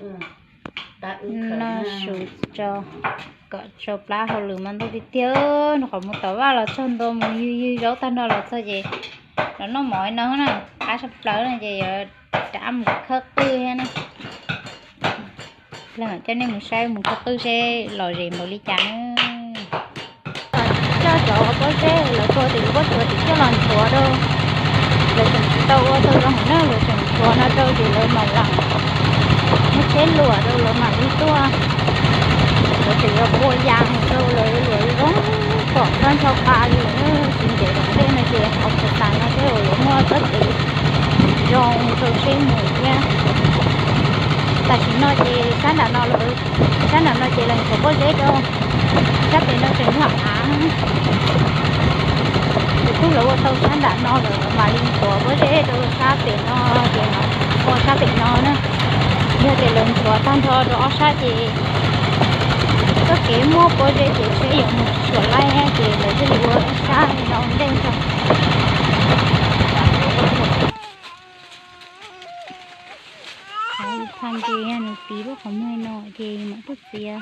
No su tso, kom tsau plab hauj lwm mas ntau tiag tiag. Nws qhov mus tom vaj los txog ntua mus ywg ywg zaub tag nrho los txog ces los noj mov no na, qab tshaj plaws no ces yuav rov mus khawb qwj thiab na. Coj nej mus saib mus khawb qwj seb lom zem npaum li cas na. Coj cov pob zeb lawv tua tim lub pob tsuas tim coj los ntxuav rau. Lawv tseem tsis tau ua tau zoo na, lawv tseem ntxuav no rau ces lawv mam lam muab tsheb luam rau lawv mam li tuaj. Lawv tseem yuav ua yas rau lawv luam zoo pom tag nrho qab li lawm, tsis ntev tom ntej no ces qhov txhua tas no thiaj yuav muaj txoj kev zoo rau seb mus thiab. Tam sim no ces sab nram no lawv, sab nram no ces lawv ntxuav pob zeb rau, sab pem no tseem nyob av. Ces twb lawv ua tau sab nram no lawm mam li ntxuav pob zeb rau sab pem no, ces ua sab pem no na. Yog tias lawv ntxuav tag nrho rau ob sab ces txoj kev muaj pob zeb ces seb yuav mus suam laij ces lawv thiaj li ua ib sab no ntej ntag. Txhaj nti nws tiv lub qhov muag no ces mam tuaj txiav.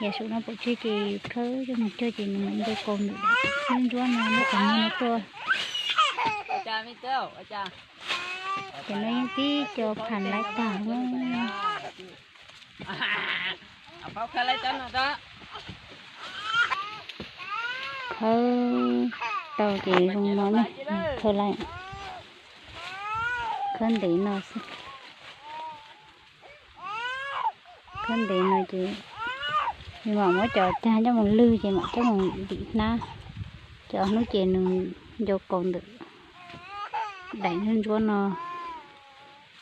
Yam saum no pom tseg ces khawb coj mus cog ces nws mam nce kaus ntawm daim ntsuab no lub qhov muag no tuaj. Ces no yeej tib co pham laiv tag. Khawb tau ces zoo no ne, khawb laiv, khawb ntev no xwb. Khawb ntev no ces nws mam muab cov cag coj mus lwg ces mam coj mus ntim hnab. Cov hnub ces nws nce kaus ntawm daim ntsuab ntsuab no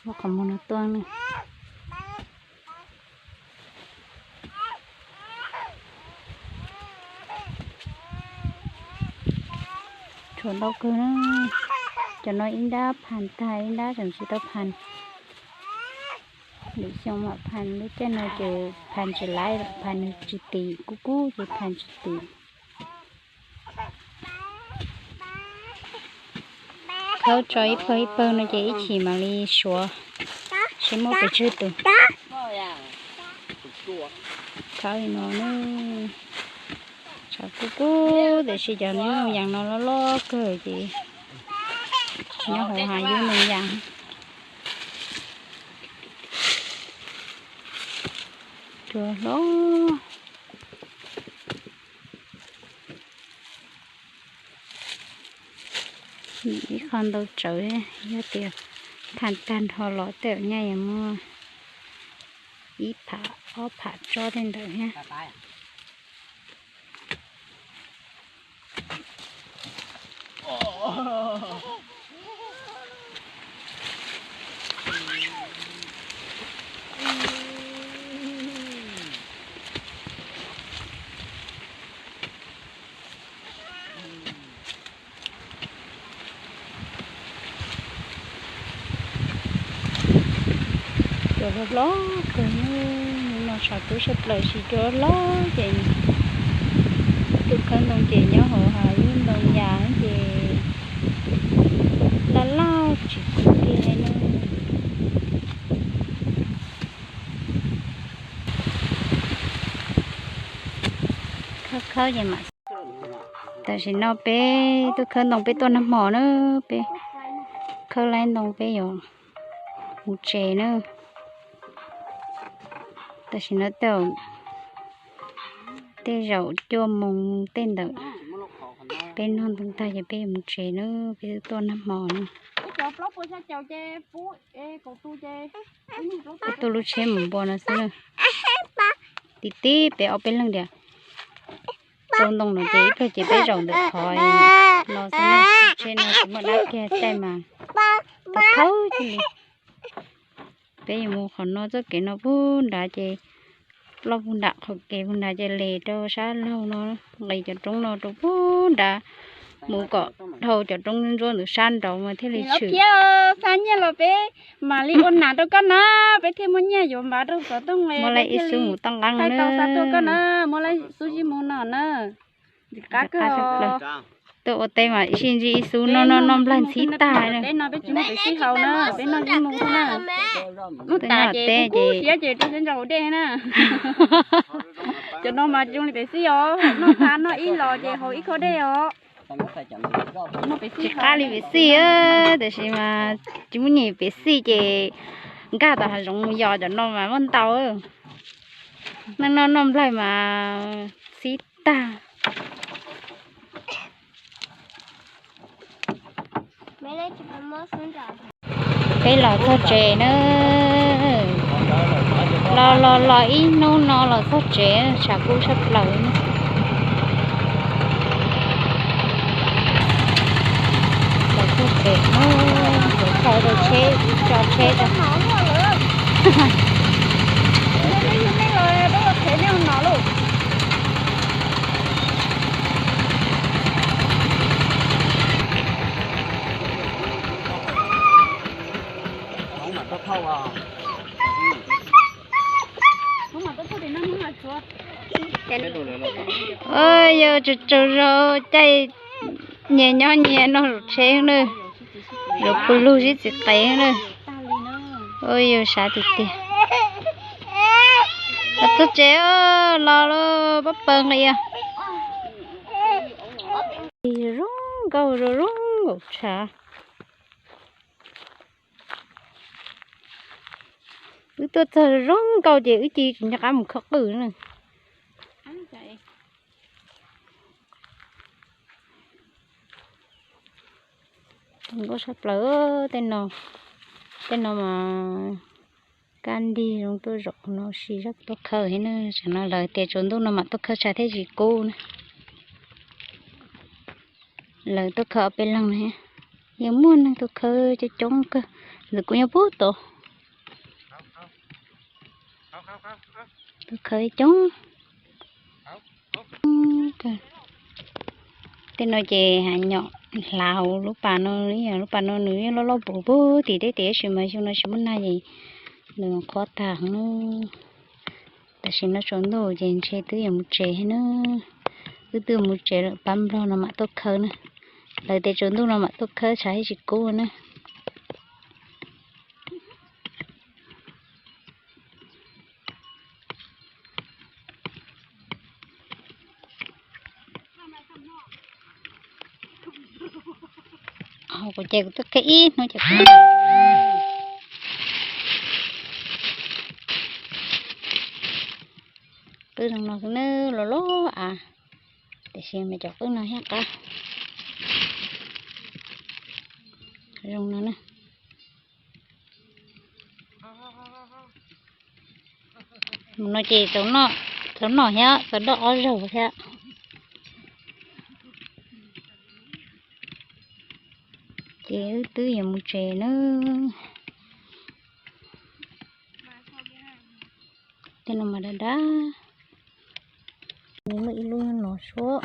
lub qhov muag no tuaj ne. Tshuav ntau kawg na. Cov no ib nrab pham tag ib nrab tseem tsis tau pham. Lwm xyoo mam pham, lub caij no ces pham tsis laib, pham nws tsis tim, kub kub ces pham tsis tim. Khawb tso ib pawg ib pawg no ces ib chim mam li suav, seb muaj pes tsawg tus. Khawb li no na, tshav kub kub tiam sis cov ntoo yas no loj loj kawg ces nyob hauv hav yub ntoo yas. Cua hlob. Ib qho ntau tsawv, yog tias pham tag nrho los tej zaum nyaj yuav muaj ib pham ob pham tsob tej ntawd thiab. Cua hlob hlob kawg, no tshav kub sab plaws sis cua hlob ces tus khawb ntoo ces nyob hauv hav yub ntoo yas ces laj laj tsis kub kiag li na. Khawb khawb ces mam, tam sim no peb tuaj khawb ntoo peb tuaj nag hmo na, peb khawb laib ntoo peb yuav mus tsev na. Tam sim no tej zaum cuaj moos tej ntawd, peb noj ntoo tag ces peb yuav mus tsev na, peb tuaj nag hmo na. Peb tuaj lub tsheb mus npua no xwb na. Tib tib peb ob peb leeg tias rau ntoo no ces ib pliag ces peb zaum ntawm qhov no xwb na, tsheb no tsis muaj dab kiag caij mas tau thawb thiaj li. Peb yuav mus qhov no txoj kev no pug nrad ces ploj pug nram qhov kev pug nrad ces les rau sab laug no, nqis cov roob no rau pug nrad, mus kom dhau cov roob ntsuab ntawm sab nraud mas thiaj li tshwm. Xav nyiaj los peb mam li ua nam rau koj na, peb thiaj muaj nyiaj yuav npav rau xov tooj, muaj laib ib xub mus toj nqeeb tau xa tuaj koj na, muaj laib xub zib mus no na. Ntim qab kawg os. Tuaj ua teb mas ib sij ntsib ib xub noj noj noj nplaig ntxhib tag. Teb no peb tsis muaj pev xij haus na, peb noj ib mus xwb na. Muab tas ces kub kub siab ces rau siab ntso haus dej na. Cov no mas tsis zoo li pev xij os, noj tas noj ib los ces haus ib khob dej os. Tsis qab li pev xij, tiam sis mas tsis muaj nyiaj pev xij ces nkag tom hav zoov mus yos cov no mas muaj ntau. Noj noj noj nplaig mas ntxhib tag. Peb los txog tsev na. Los los los ib hnub no los txog tsev, tshav kub tshaj plaws. Los txog tsev na, tsev thaij rau tsheb, tso tsheb rau. Yog tsaug tsaug zog caij nyias nyob nyias noj zaum tsheb na, zaum pw lug sib txiv qev na. Yus sab tiag tiag. Los txog tsev los lawm, pab pawg nqis. Zoo nkauj zoo zoo nkaum tshav. Wb tuaj txog zoo nkauj ces wb cia tsis nco qab mus khaub qwj na. Zoo nkauj tshaj plaws tej no. Tej no mas kaj ntig zoo tuaj zaum no sis zaj tuaj khawb thiab na. Tsam no lawv tias tsaus ntuj no mam tuaj khawb tshav thiaj tsis kub na. Lawv tuaj khawb ob peb leeg no thiab. Yeej muaj neeg tuaj khawb coob coob kawg, ntxim kuv nyob puag tod. Tuaj khawb coob. Tej no ces hav nyom hlav hauv lub pas no, lub pas no nws yeej loj loj puv puag tim teb, tiam sis mas xyoo no tsis muaj nag ces nws qhuav tag heev. Tam sim no tsaus ntuj ces ntshe twb yuav mus tsev thiab na. Wb twb mus tsev lawm, pab nplog no mam tuaj khawb na. Lawv tias tsaus ntuj no mam tuaj khawb tshav thiaj tsis kub na. Kuv ces kuv tuaj khawb ib hnub ces kuv, qwj zoo no xwb na, los loj av, tiam sis mas cov qwj no thiaj qab. Zoo no na. Mus no ces txaus noj thiab txaus doj ob zaug thiab. Ces wb twb yuav mus tsev na. Tej no mas dav dav. Nws muaj ib lub no suab.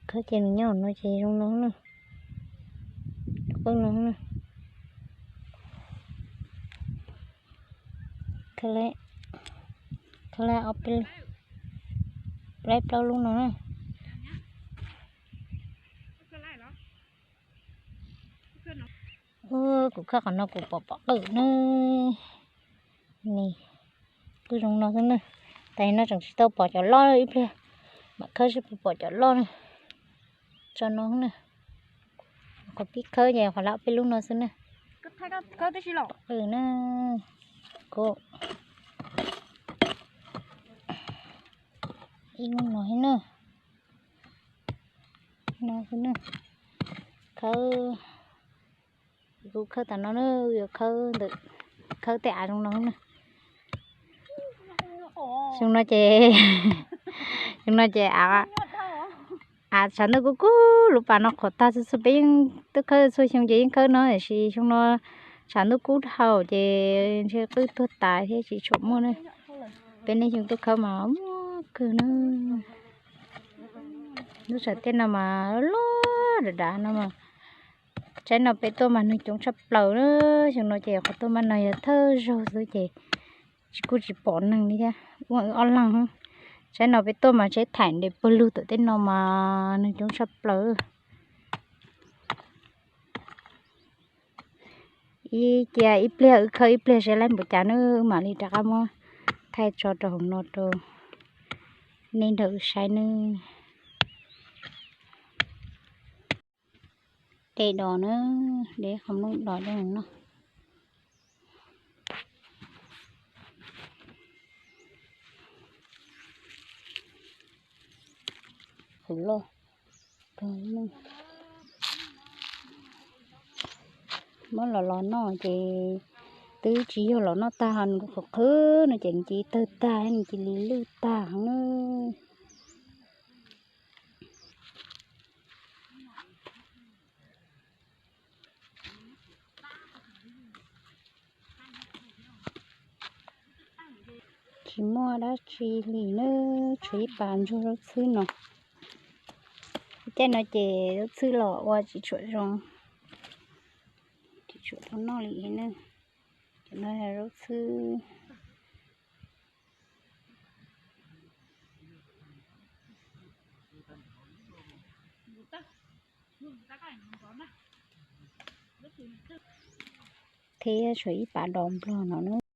Khawb ces nws nyob no ces zoo no na. Qwj no na. Khawb, khawb ob peb, plaub lub no na. Kuv khawb qhov no kuv pom pom qwj na. Ni, qwj zoo no xwb na. Tas no tseem tsis tau pom cov loj, ib pliag mam khawb seb puas pom cov loj na. Tso no na. Qhov pib khawb ces qhov lawm ob peb lub no xwb na. Pom qwj na. Kuv ib lub no thiab na. No xwb na. Khawb, kuv khawb tas no na, yuav khawb ntawm, khawb tej av zoo no na. Xyoo no ces, xyoo no ces av, av tshav ntuj kub kub, lub pas no qhuav tag xwb xwb, peb yeej twb khawb txhua xyoo ces yeej khawb no, tiam sis xyoo no tshav ntuj kub dhau ces ntshe qwj tuag tas thiab tsis tshua muaj na. Peb niaj xyoo tuaj khawb mas muaj kawg na. Lub tshav tej no mas loj dav dav no mas. Tsaib no peb tuaj mas neeg coob tshaj plaws na. Xyoo no ces qhov tuaj mas no yog thawj zaug xwb ces tsis, kuj tsis pom neeg li thiab, ua wb ob leeg. Saib no peb tuaj mas tsheb thaim nres pawg lug tom tej no mas nws coob tshaj plaws. Ib cia ib pliag wb khawb ib pliag saib lawv npaum cas nawb, wb mam li rov qab muab thaij tso rau hauv no rau nej nrog wb saib nawb. De dos na, de qhov nplooj dos rau hauv no. Qhov loj, muab los los noj ces twb tsis yog los noj tag, nws qhwv qhwv no ces nws cia li tawg tag, nws cia li lwj tag heev na. Tsis muaj dab tsi li na, tshuav ib pas ntsuag zaub txhwb no. Caij no ces zaub txhwb los ua tsis tshua zoo, tsis tshua tau noj li na. Cov no yog zaub txhwb. Thiab tshuav ib pas dos nplog no na.